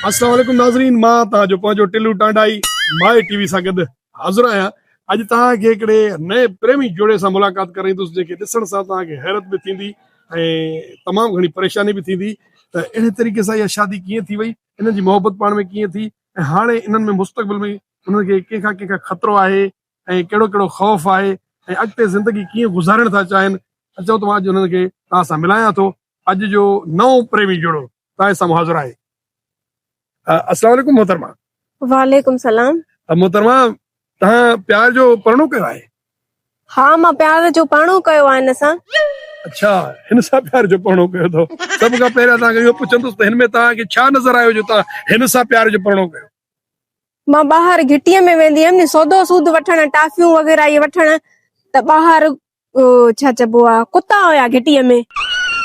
السلام عليڪم ناظرين مان توهان جو پنهنجو ٽلو ٽانڊائي مائي ٽي وي سان گڏ حاضر آهيان اڄ توهان کي هڪڙي نئين پريمي جوڙي سان ملاقات ڪرائيندس جنهن کي ڏسڻ سان توهان کي حيرت به ٿيندي ۽ تمام گهڻي پريشاني به ٿيندي ته اهڙي طريقي سان اها شادي ڪيئن ٿي وئي انهن جي محبت پاڻ ۾ ڪيئن ٿي ۽ هاڻي انهن ۾ مستقبل ۾ انهن کي ڪنهن کان ڪنهن کان خطرو آهي ۽ ڪهڙو ڪهڙو خوف آهي ۽ اڳتي زندگي ڪيئن گذارڻ ٿا چاهين اچو ته مان اڄ انهن کي توهان سان ملايان ٿو اڄ جو نئون پريمي جوڙو توهان سان حاضر آهي السلام عليڪم محترمه. وعليڪم سلام. محترمه توهان پيار جو پرڻو ڪيو آهي؟ ها مان پيار جو پرڻو ڪيو آهي هن سان. اڇا هن سان پيار جو پرڻو ڪيو اٿو. سڀ کان پهريان توهان کي اهو پڇندس ته هن ۾ توهان کي ڇا نظر آيو جو توهان هن سان پيار جو پرڻو ڪيو؟ مان ٻاهر گهٽيء ۾ ويندي هيم ني سودو سود وٺڻ ٽافيون وغيره اهي وٺڻ ته ٻاهر ڇا چئبو آ ڪتا هيا گهٽيء ۾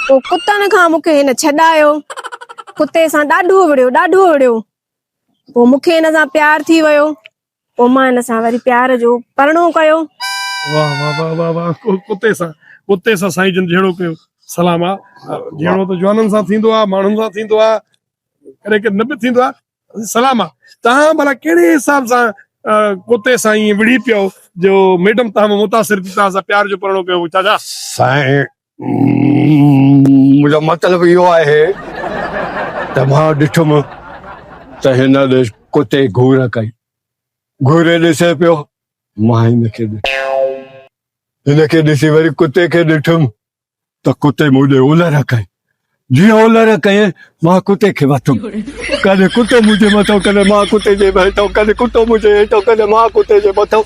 پوء ڪتن کان مون کي هن ڇڏايو ڪتي سان ڏاڍو وڙهيو ڏاڍو وڙهيو پوء مون کي هن سان پيار ٿي ويو پوء مان هن سان وري پيار جو پرڻو ڪيو. واه واه واه واه واه ڪتي سان ڪتي سان سائين جن جهيڙو ڪيو سلام آ جهيڙو ته جوانن سان ٿيندو آ ماڻهن سان ٿيندو آ ڪڏهن ڪڏهن نه به ٿيندو آ سلام آ تهان ڀلا ڪهڙي حساب سان ڪتي سان ائين وڙهي پيو جو ميڊم تهان مان متاثر ٿي تهان سان پيار جو پرڻو ڪيو چاچا. سائين منهنجو مطلب اهو آهي ته مان ڏٺم ته هن ڏي ڪتي گهور ڪئي گهوري ڏسي پيو مان هن کي ڏٺم هن کي ڏسي وري ڪتي کي ڏٺم ته ڪتي مون ڏي اولر ڪئي. جيئن اولر ڪئي، مان ڪتي کي وٺم. ڪڏهن ڪتو منهنجي مٿو، ڪڏهن مان ڪتي جي هيٺو، ڪڏهن ڪتو منهنجي هيٺو، ڪڏهن مان ڪتي جي مٿو.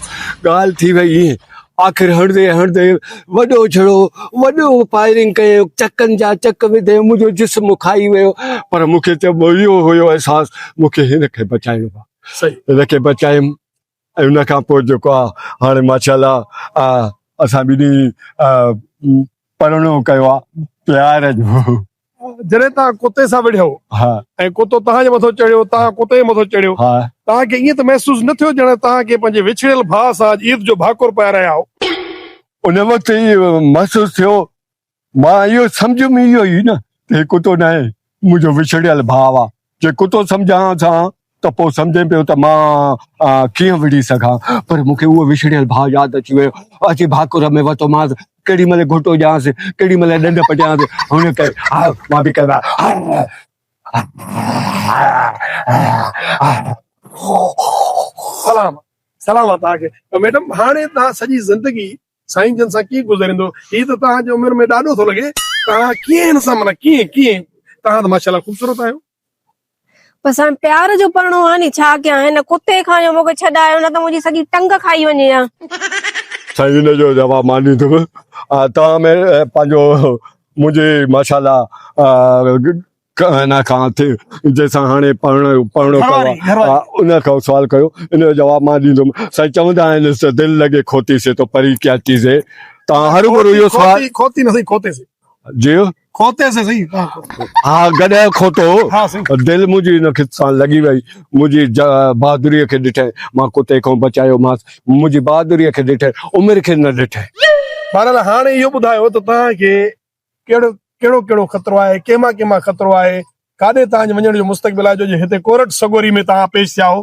ڳالهه ٿي وئي ائين. آخر هڻندي هڻندي وڏو جھڙو وڏو فائرنگ ڪئي، چڪن جا چڪ وڌي منهنجو جسم کائي ويو. پر مون کي ته اهو هيو احساس، مون کي هن کي بچائڻو آهي. هن کي بچايم. ۽ ان کان پوء جيڪو آ هاڻي ماشاء الله اسان ٻنهي پرڻو ڪيو آ پيار جو. جڏهن توهان ڪتي سان وڙهيو ۽ ڪتو توهان جي مٿو چڙهيو توهان ڪتي جي مٿو چڙهيو توهان کي ائين ته محسوس نه ٿيو ڄڻ توهان کي پنهنجي وڇڙيل ڀاء سان اڄ عيد جو ڀاڪر پائي رهيا آهيو. ان وقت ائين محسوس ٿيو مان اهو سمجهيم اهو ئي نه ته هي ڪتو ناهي منهنجو وڇڙيل ڀاء آ. جي ڪتو سمجهان ها ته پوء سمجهين پيو ته مان ڪيئن وڙهي سگهان پر مون کي اهو وڇڙيل ڀاء ياد اچي ويو. اچي ڀاڪر ۾ وتومانس. ڪيڏي مهل گهوٽو ڏيانس، ڪيڏي مهل ڏنڊ پٽيانس. هن ڪيو ها مان به ڪيو ها. سلام سلام آ توهان کي ميڊم هاڻي توهان سڄي زندگي سائين جن سان ڪيئن گذاريندو؟ هي ته توهان جي عمر ۾ ڏاڏو ٿو لڳي، توهان ڪيئن هن سان معنيٰ ڪيئن ڪيئن توهان ته ماشاءالله خوبصورت آهيو. بس هاڻ پيار جو پرڻو آ ني ڇا ڪيان هن ڪتي کان جو مونکي ڇڏايو نه ته منهنجي سڄي ٽنگ کائي وڃي ها. سائين ان جو جواب مان ڏيندم توهان ۾ پنهنجو منهنجي ماشاءالله ان کان ٿي جنهن سان هاڻي پڙهڻو پڙهڻو ڪيو آ ان کان سوال ڪيو ان جو جواب مان ڏيندم سائين چوندا آهن ته دل لڳي کوتي سي تو پري ڪيا چيز هي تان هر ڀرو اهو سوال کوتي نه سائين کوتي سي جي کوتي سي سائين ها گڏهه کوتو دل منهنجي ان کي سان لڳي وئي منهنجي بهادري کي ڏٺي مان ڪتي کان بچايومانس منهنجي بهادري کي ڏٺي عمر کي نه ڏٺي. بهرحال هاڻي اهو ٻڌايو ته توهان کي ڪهڙو ڪهڙو ڪهڙو خطرو آهي، ڪنهن مان ڪنهن مان خطرو آهي، ڪاڏي توهان جي وڃڻ جو مستقبل آهي جو اڄ هتي ڪورٽ سڳوري ۾ توهان پيش ٿيا آهو.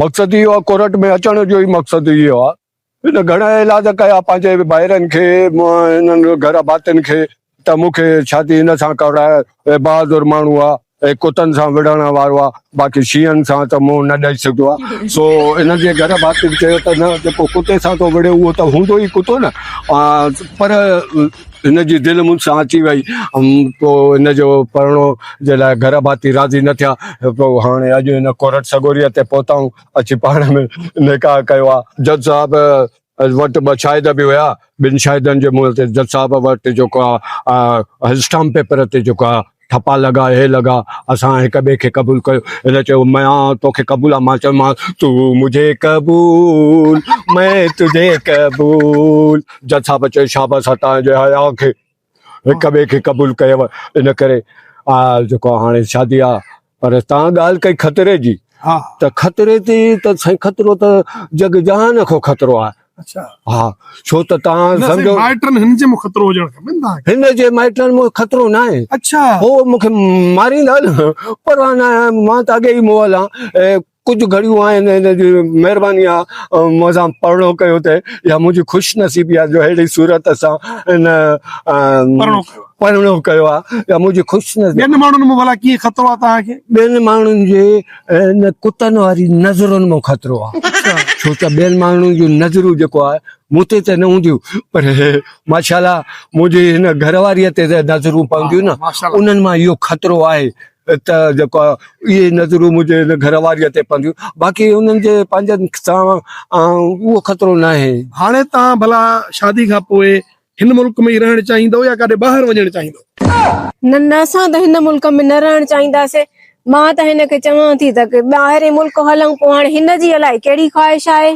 مقصد اهو آهي ڪورٽ ۾ اچڻ جو ئي مقصد اهو آهي هن گهڻا ايلاز ڪيا پنهنجي ڀائرن کي هنن گهر ڀاتين کي ته مون کي شادي هن سان ڪرائي هي بهادر ماڻهو آهي هي ڪتن سان وڙهڻ وارو آ، باقي شينهن سان ته منهن نه ڏئي سگهندو آ. سو انهن جي گهر ڀاتين چيو ته نه جيڪو ڪتي سان ٿو وڙهي اهو ته هوندو ئي ڪتو نه. پر هن جي دل مون سان اچي وئي. پوء هن جو پرڻو جي لاء گهر ڀاتي راضي نه ٿيا. پوء هاڻي اڄ هن ڪورٽ سڳوريء تي پهتا آهيون. اچي پاڻ ۾ نڪاح ڪيو آ. جج صاحب وٽ ٻه شاهد به هيا. ٻن شاهدن جي منهن تي جج صاحب وٽ جيڪو آ اسٽامپ پيپر تي جيڪو آ ٺپا لڳا هي لڳا اسان هڪ ٻئي کي قبول ڪيو هن چيو ميان توکي قبول آ مان چيومانس تو مجهي قبول مين تجهي قبول جج صاحب چيو شابس آ توهان جي حياء کي هڪ ٻئي کي قبول ڪيو ان ڪري آ جيڪو هاڻي شادي آ پر توهان ڳالهه ڪئي خطري جي ته خطري تي ته سائين خطرو ته جڳ جهان کان خطرو آهي. اڇا ها ڇو ته توهان سمجهو مائٽن هن جي مون خطرو هجڻ کپي نه توهان کي هن جي مائٽن مون خطرو نه آهي اڇا هو مون کي ماريندا نه پرواهه نه آهي مان ته اڳي ئي مئل آهيان ڪجهه گهڙيون آهن هن جي مهرباني آهي مون سان پرڻو ڪيو اٿئي يا منهنجي خوش نصيبي آهي جو اهڙي صورت سان هن پرڻو ڪيو پرڻو ڪيو آهي يا منهنجي خوش نصيبي ٻين ماڻهن مان ڀلا ڪيئن خطرو آهي توهان کي ٻين ماڻهن جي ان ڪتن واري نظرن مان خطرو آ ڇو ته ٻين ماڻهن جون نظرون جيڪو آهي مون تي ته نه هونديون پر ماشاء الله منهنجي هن گهر واريء تي ته نظرون پونديون نه انهن مان اهو خطرو آهي ته جيڪو آهي اهي نظرون منهنجي هن گهر واريء تي پونديون باقي انهن جي پنهنجن سان اهو خطرو نه آهي. هاڻي توهان ڀلا شادي کان پوء هن ملڪ ۾ ئي رهڻ چاهيندؤ يا ڪاڏي ٻاهر وڃڻ چاهيندؤ؟ نه نه اسان ته هن ملڪ ۾ نه رهڻ چاهينداسين. مان ته هن کي چوان ٿي ته ٻاهرين ملڪ هلون پوء هاڻي هن جي الائي ڪهڙي خواهش آهي.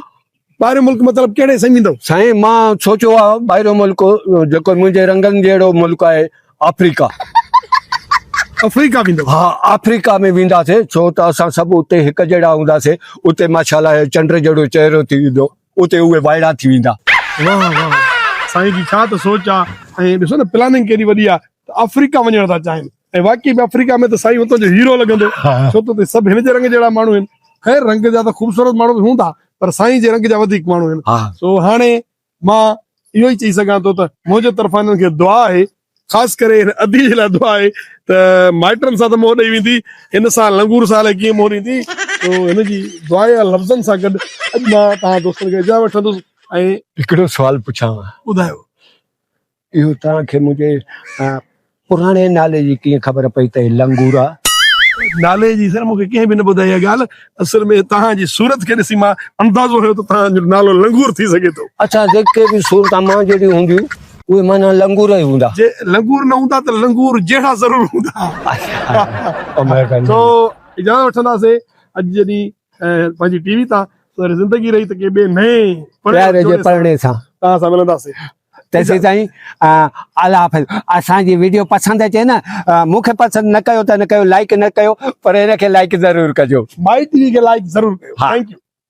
ٻاهريون ملڪ مطلب ڪهڙي سائين ويندؤ؟ سائين مان سوچيو آهي ٻاهريون ملڪ جيڪو منهنجي رنگن جهڙو ملڪ آهي آفريڪا. آفريڪا ويندؤ؟ ها آفريڪا ۾ وينداسين ڇو ته اسان سڀ اتي هڪ جهڙا هونداسين اتي ماشاءالله چنڊ جهڙو چهرو ٿي ويندو. اتي اهي وائڙا ٿي ويندا. واھ واھ سائين جي ڇا ته سوچ آ ۽ ڏسو نه پلاننگ ڪيڏي وڏي آ ته آفريڪا وڃڻ ٿا چاهين ۽ واقعي به آفريڪا ۾ ته سائين اتان جو هيرو لڳندو ڇو ته اتي سڀ هن جي رنگ جهڙا ماڻهو آهن خير رنگ جا ته خوبصورت ماڻهو به هوندا پر سائين جي رنگ جا وڌيڪ ماڻهو آهن سو هاڻي مان اهو ئي چئي سگهان ٿو ته منهنجي طرفان انهن کي دعا آهي خاص ڪري هن ادي جي لاء دعا آهي ته مائٽن سان ته منهن ڏئي ويندي، هن سان لنگور سان الائي ڪيئن منهن ڏيندي. سو هن جي دعا يا لفظن سان گڏ اڄ مان توهان دوستن کي اجازت وٺندس ۽. هڪڙو سوال پڇانو. ٻڌايو. اهو توهان کي منهنجي پراڻي نالي جي ڪيئن خبر پئي ته هي لنگور آ؟ نالي جي سر مون کي ڪنهن به نه ٻڌائي اها ڳالهه. اصل ۾ توهان جي صورت کي ڏسي مان اندازو هنيو ته توهان جو نالو لنگور ٿي سگهي ٿو. اڇا جيڪي به صورتان مان جهڙيون هونديون اهي معنيٰ لنگور ئي هوندا. جي لنگور نه هوندا ته لنگور جهڙا ضرور هوندا. مهرباني. سو اجازت وٺنداسين اڄ جي ڏينهن پنهنجي ٽي وي تان سر زندگي رهي ته ڪنهن ٻئي نئين پيار جي پرڻي سان توهان سان ملنداسين. تيسين تائين الله حافظ. اسان جي ويڊيو پسند اچي نه مون کي پسند نه ڪيو ته نه ڪيو لائيڪ نه ڪيو پر هن کي لائيڪ ضرور ڪجو. مائي ٽي وي کي لائيڪ ضرور ڪيو. Thank you.